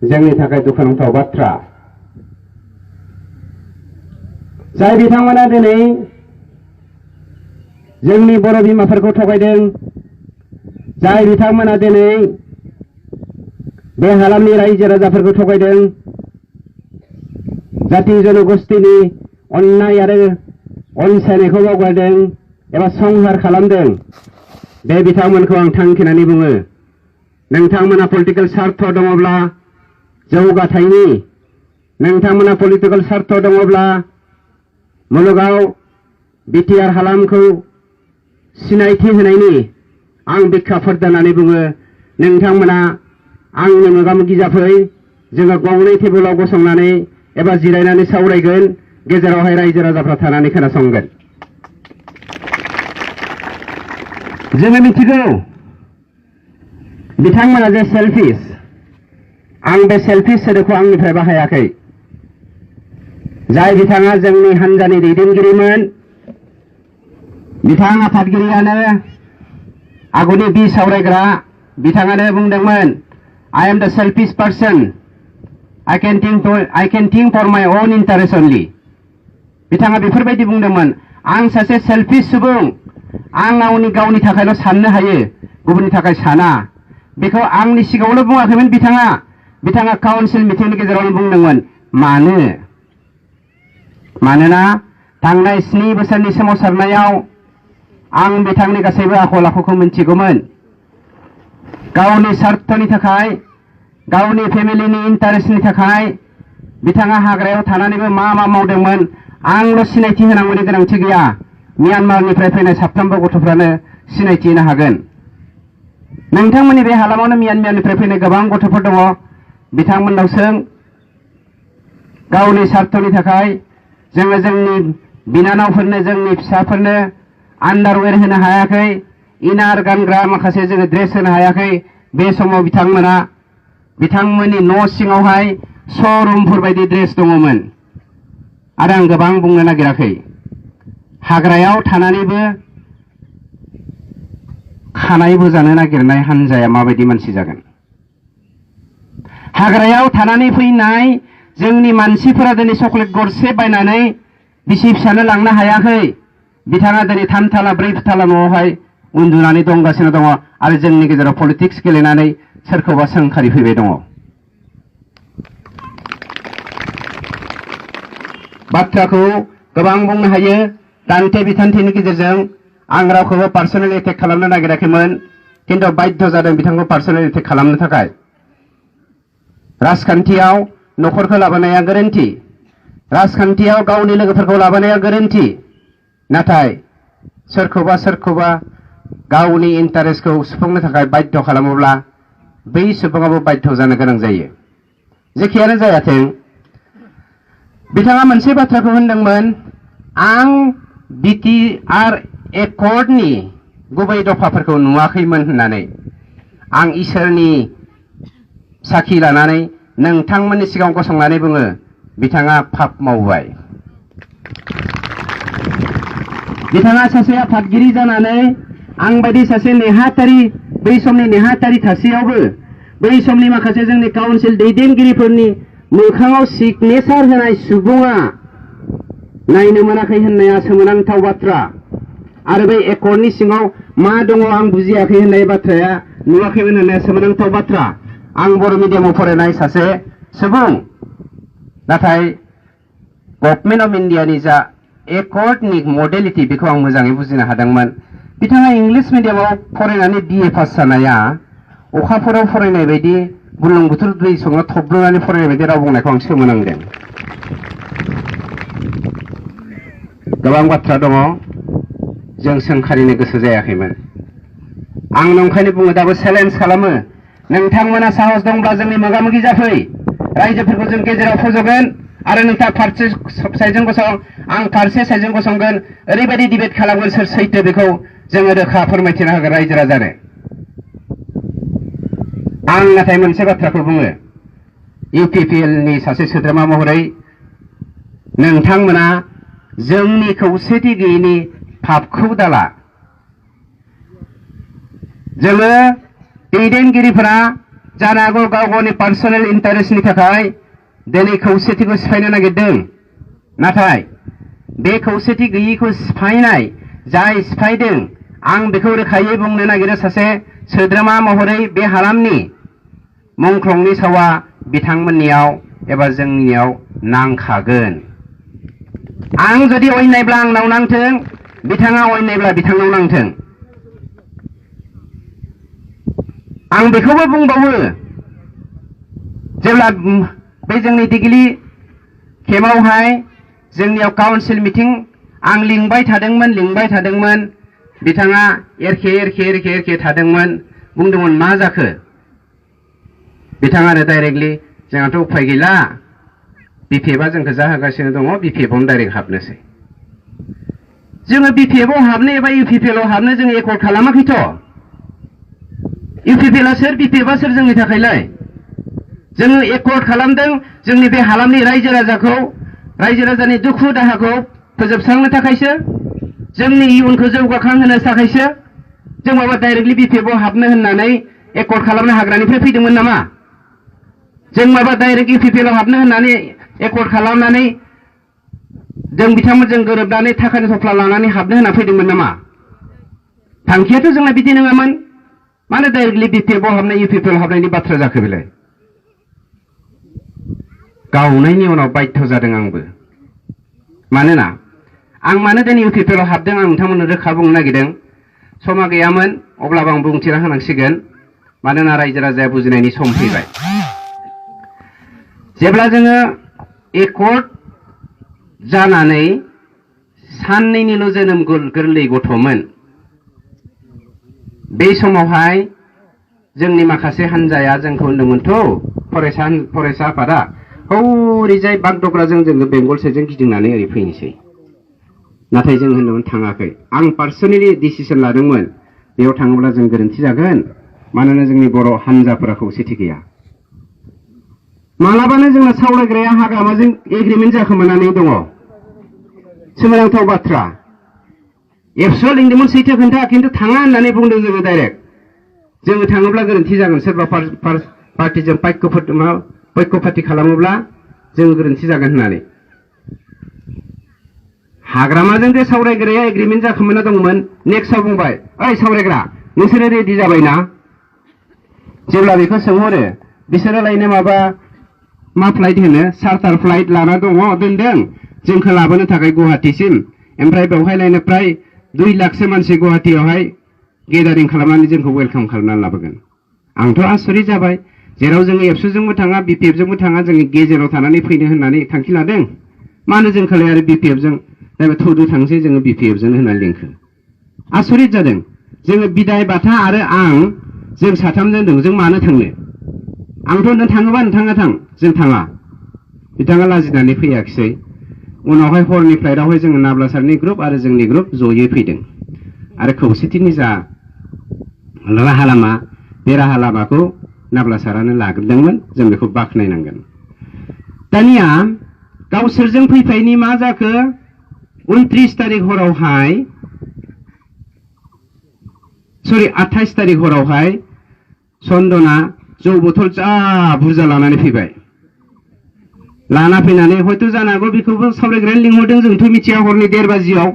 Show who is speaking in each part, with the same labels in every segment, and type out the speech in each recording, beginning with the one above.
Speaker 1: जोंनि थाखाय दुखुनांथाव बाथ्रा। जाय बिथांमोना दिनै जोंनि बर' बिमाफोरखौ थगायदों, जाय बिथांमोना दिनै बे हालामनि रायजो राजाफोरखौ थगायदों, जाति जनगोष्ठीनि अननाय आरो अनसायनायखौ बावगारदों एबा संहार खालामदों, बे बिथांमोनखौ आं थांखिनानै बुङो, नोंथांमोना पलिटिकेल स्वार्थ दङब्ला जौगाथायनि, नोंथांमोना पलिटिकेल स्वार्थ दङब्ला मुलुगाव बिटिआर हालामखौ सिनायथि होनायनि आं बिखाफोर दोननानै बुङो, नोंथांमोना आंनि मोगा-मोगि जाफै, जोङो गंनै टेबोलाव गसंनानै एबा जिरायनानै सावरायगोन, गेजेरावहाय रायजो राजाफ्रा थानानै खोनासंगोन। जोङो मिथिगौ बिथांमोना जे सेल्फिश, आं बे सेल्फिश सोदोबखौ आंनिफ्राय बाहायाखै। जाय बिथाङा जोंनि हान्जानि दैदेनगिरिमोन, बिथां आफादगिरियानो आगुनि बिसावरायग्रा बिथाङानो बुंदोंमोन, I am the selfish person. I can think for my own interest only. बिथाङा बेफोरबायदि बुंदोंमोन, आं सासे सेल्फिश सुबुं, आं गावनि थाखायल' साननो हायो, गुबुननि थाखाय साना। बेखौ आंनि सिगाङावल' बुङाखैमोन बिथाङा काउन्सिल मिटिंनि गेजेरावनो बुंदोंमोन। मानो? मानोना थांनाय 7 बोसोरनि सोमावसारनायाव आं बिथांनि गासैबो आखल आखुखौ मिन्थिगौमोन। गावनि स्वार्थनि थाखाय, गावनि फेमिलिनि इन्टारेस्टनि थाखाय बिथाङा हाग्रायाव थानानैबो मा मावदोंमोन आंल' सिनायथि होनांगौनि गोनांथि गैया। म्यानमारनिफ्राय फैनाय साफ्रोमबो गथ'फ्रानो सिनायथि होनो हागोन। नोंथांमोननि बे हालामावनो म्यानमारनिफ्राय फैनाय गोबां गथ'फोर दङ, बिथांमोननाव सों, गावनि स्वार्थनि थाखाय जोङो जोंनि बिनानावफोरनो, जोंनि फिसाफोरनो आन्डारवेर होनो हायाखै, इनार गानग्रा माखासे जोङो ड्रेस होनो हायाखै। बे समाव बिथांमोननि न' सिङावहाय श'रुमफोर बायदि ड्रेस दङमोन। आरो आं गोबां बुंनो नागिराखै। हाग्रायाव थानानैबो खानाय बोजानो नागिरनाय हान्जाया माबायदि मानसि जागोन? हाग्रायाव थानानै फैनाय जोंनि मानसिफोरा दिनै चकलेट गरसे बायनानै बिसि फिसानो लांनो हायाखै। बिथाङा दिनै 3 थाला 4 थाला न'आवहाय उन्दुनानै दंगासिनो दङ आरो जोंनि गेजेराव पलिटिक्स गेलेनानै सोरखौबा सोंखारि फैबाय दङ। बाथ्राखौ गोबां बुंनो हायो, दान्थे बिथान्थेनि गेजेरजों आं रावखौबो पार्सनेल एटेक खालामनो नागिराखैमोन, किन्तु बाध्य जादों बिथांखौ पार्सनेल एटेक खालामनो थाखाय। राजखान्थियाव न'खरखौ लाबोनाया गोरोन्थि, राजखान्थियाव गावनि लोगोफोरखौ लाबोनाया गोरोन्थि, नाथाय सोरखौबा गावनि इन्टारेस्टखौ सुफुंनो थाखाय बाध्य खालामोब्ला बै सुबुङाबो बाध्य जानो गोनां जायो। जेखियानो जायाथों, बिथाङा मोनसे बाथ्राखौ होनदोंमोन, आं बिटिआर एकर्डनि गुबै दफाफोरखौ नुवाखैमोन होननानै। आं इसोरनि साखि लानानै नोंथांमोननि सिगाङाव गसंनानै बुङो, बिथाङा पाप मावबाय। बिथाङा सासे आफादगिरि जानानै आं बायदि सासे नेहाथारि, बै समनि नेहाथारि थासेयावबो बै समनि माखासे जोंनि काउन्सिल दैदेनगिरिफोरनि मोखाङाव सिगनेचार होनाय सुबुङा नायनो मोनाखै होननाया सोमोनांथाव बाथ्रा। आरो बै एकर्डनि सिङाव मा दङ आं बुजियाखै होननाय बाथ्राया, नुवाखैमोन होननाया सोमोनांथाव बाथ्रा। आं बर' मिडियामाव फरायनाय सासे सुबुं, नाथाय गभर्नमेन्ट अफ इन्डियानि जा एकर्डनि मडेलिटि बेखौ आं मोजाङै बुजिनो हादोंमोन। बिथाङा इंलिश मिडियामाव फरायनानै BA पास जानाया अखाफोराव फरायनाय बायदि, बुरलुंबुथुर दै सङाव थब्लनानै फरायनाय बायदि राव बुंनायखौ आं सोमोनांदों। गोबां बाथ्रा दङ, जों सोंखारिनो गोसो जायाखैमोन। आं नंखायनो बुङो, दाबो चेलेन्ज खालामो, नोंथांमोना साहस दंब्ला जोंनि मोगा-मोगि जाफै, रायजोफोरखौ जों गेजेराव फज'गोन आरो नोंथाङा फारसे साइडजों गसं, आं फारसे साइडजों गसंगोन, ओरैबायदि डिबेट खालामगोन सोर सैथो बेखौ जोङो रोखा फोरमायथिना होगोन रायजो राजानो। आं नाथाय मोनसे बाथ्राखौ बुङो, UPPLनि सासे सोद्रोमा महरै नोंथांमोना जोंनि खौसेथि गैयैनि पापखौ दाला। जोङो दैदेनगिरिफोरा जानो हागौ गाव गावनि पार्सनेल इन्टारेस्टनि थाखाय दिनै खौसेथिखौ सिफायनो नागिरदों। नाथाय बे खौसेथि गैयैखौ सिफायनाय जाय सिफायदों आं बेखौ रोखायै बुंनो नागिरो सासे सोद्रोमा महरै बे हालामनि मुंख्लंनि सावा बिथांमोननियाव एबा जोंनियाव नांखागोन। आं जुदि अयनायब्ला आंनाव नांथों, बिथाङा अयनायब्ला बिथांनाव नांथों। आं बेखौबो बुंबावो जेब्ला बे जोंनि दिगिलि केम्पआवहाय जोंनियाव काउन्सिल मिटिं आं लिंबाय थादोंमोन बिथाङा एरखे थादोंमोन, बुंदोंमोन मा जाखो? बिथाङानो डाइरेक्टलि जोंहाथ' उफाय गैला, बिपिएफआ जोंखौ जाहोगासिनो दङ, बिपिएफआवनो डाइरेक्ट हाबनोसै। जोङो बिपिएफआव हाबनो एबा इउपिपिएलआव हाबनो जोङो एकर्ड खालामाखैथ'। इउपिपिएलआ सोर, बिपिएफआ सोर जोंनि थाखायलाय? जोङो एकर्ड खालामदों जोंनि बे हालामनि रायजो राजानि दुखु दाहाखौ फोजोबस्रांनो थाखायसो, जोंनि इयुनखौ जौगाखांहोनो थाखायसो। जों माबा डाइरेक्टलि बिपिएफआव हाबनो होननानै एकर्ड खालामनो हाग्रानिफ्राय फैदोंमोन नामा? जों माबा डाइरेक्ट इउपिपिएलआव हाबनो होननानै एकर्ड खालामनानै जों बिथांमोनजों गोरोबनानै थाखानि थफ्ला लानानै हाबनो होनना फैदोंमोन नामा? थांखियाथ' जोंना बिदि नङामोन। मानो डाइरेक्टलि बिपिएफआव हाबनाय इउपिपिएलआव हाबनायनि बाथ्रा जाखो बेलाय? गावनायनि उनाव बाध्य जादों आंबो। मानोना आं मानो दिनै इउपिपिएलआव हाबदों आं नोंथांमोननो रोखा बुंनो नागिरदों। समा गैयामोन, अब्लाबो आं बुंथिना होनांसिगोन। मानोना रायजो राजाया बुजिनायनि सम फैबाय। जेब्ला जोङो एकर्ड जानानै साननैनिल' जोनोम गोरलै गथ'मोन, बे समावहाय जोंनि माखासे हान्जाया जोंखौ होनदोंमोनथ' फरायसा आफादा हौरैजाय बागडग्राजों जोङो बेंगल साइडजों गिदिंनानै ओरै फैनोसै। नाथाय जों होनदोंमोन थाङाखै। आं पार्सनेलि डिसिसन लादोंमोन बेयाव थाङोब्ला जों गोरोन्थि जागोन, मानोना जोंनि बर' हान्जाफोरा खौसेथि गैया। मालाबानो जोंना सावरायग्राया हाग्रामाजों एग्रिमेन्ट जाखोमानानै दङ। सोमोनांथाव बाथ्रा। एबसुआ लिंदोंमोन सैथो खोन्था, खिन्थु थाङा होननानै बुंदों जोङो डाइरेक्ट। जोङो थाङोब्ला गोरोन्थि जागोन, सोरबा पार्टिजों पक्षपाति खालामोब्ला जोङो गोरोन्थि जागोन होननानै। हाग्रामाजों बे सावरायग्राया एग्रिमेन्ट जाखोमाना दंमोन। नेक्स्टआव बुंबाय, ओइ सावरायग्रा नोंसोरो रेडि जाबायना? जेब्ला बेखौ सोंहरो, बिसोरो लायनो मा फ्लाइट होनो, चार्टार फ्लाइट लाना दोनदों जोंखौ लाबोनो थाखाय गुवाहाटीसिम। ओमफ्राय बेवहाय लायनो प्राय 2 लाखसो मानसि गुवाहाटीयावहाय गेदारिं खालामनानै जोंखौ वेलकाम खालामनानै लाबोगोन। आंथ' आसरित जाबाय। जेराव जोङो एबसुजोंबो थाङा, बिपिएफजोंबो थाङा, जोंनि गेजेराव थानानै फैनो होननानै थांखि लादों। मानो जोंखौलाय आरो बिपिएफजों थौदो थांसै जोङो बिपिएफजों होननानै लिंखो? आसरित जादों। जोङो बिदाय, बाथा आरो आं, जों साथामजों दं। जों मानो थांनो? आंथ' नों थाङोबा नोंथाङा थां, जों थाङा। बिथाङा लाजिनानै फैयाखिसै। उनावहाय हरनि फ्लाइटआवहाय जोङो नाब्ला सारनि ग्रुप आरो जोंनि ग्रुप जयै फैदों। आरो खौसेथिनि जा राहा लामा, बे राहा लामाखौ नाब्ला सारानो लाग्रोदोंमोन। जों बेखौ बाख्नायनांगोन। दानिया गावसोरजों फैफायनि मा जाखो? 29 तारिख हरावहाय 28 तारिख हरावहाय चन्दना जौ बथल जा बुरजा लानानै फैबाय। लाना फैनानै हयथ' जानो हागौ बेखौबो सावरायग्राया लिंहरदों, जोंथ' मिथिया। हरनि 1:30 बाजियाव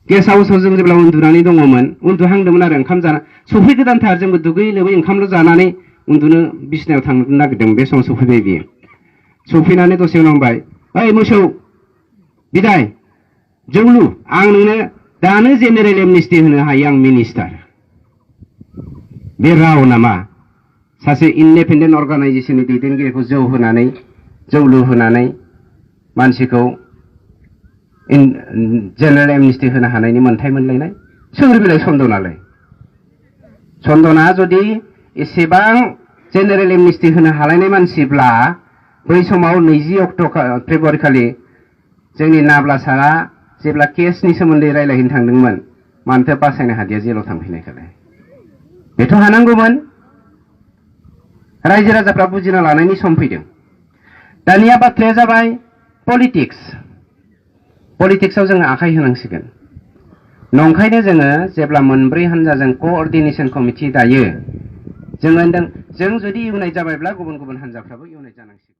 Speaker 1: गेस्ट हाउसआव जों जेब्ला उन्दुनानै दङमोन, उन्दुहांदोंमोन आरो ओंखाम जाना सफैगोदानथार। जोंबो दुगै लोबै ओंखामल' जानानै उन्दुनो बिसिनायाव थांनो नागिरदों। बे समाव सफैबाय बियो। सफैनानै दसे उनाव बुंबाय, ओइ मोसौ बिदाय जौलु, आं नोंनो दानो जेनेरेल एमनेस्टि होनो हायो, आं मिनिस्टार। बे राव नामा? सासे इन्डिपेन्डेन्ट अर्गानाइजेसननि दैदेनगिरिखौ जौ लोंहोनानै मानसिखौ जेनेरेल एमनेस्टि होनो हानायनि मोन्थाय मोनलायनाय? सोर बिलाय चन्दनालाय? चन्दना जुदि एसेबां जेनेरेल एमनेस्टि होनो हालायनाय मानसिब्ला बै समाव 20 फेब्रुवारि खालि जोंनि नाब्ला सारा जेब्ला केसनि सोमोन्दै रायलायहैनो थांदोंमोन, मानोथो बासायनो हादिया जेलाव थांफैनायखौलाय? बेथ' हानांगौमोन। रायजो राजाफ्रा बुजिना लानायनि सम फैदों। दानिया बाथ्राया जाबाय पलिटिक्स। पलिटिक्सआव जोङो आखाइ होनांसिगोन। नंखायनो जोङो जेब्ला मोनब्रै हान्जाजों क'अर्डिनेसन कमिटि दायो, जों होनदों जों जुदि इयुनाइट जाबायब्ला गुबुन गुबुन हान्जाफ्राबो इयुनाइट जानांसिगोन।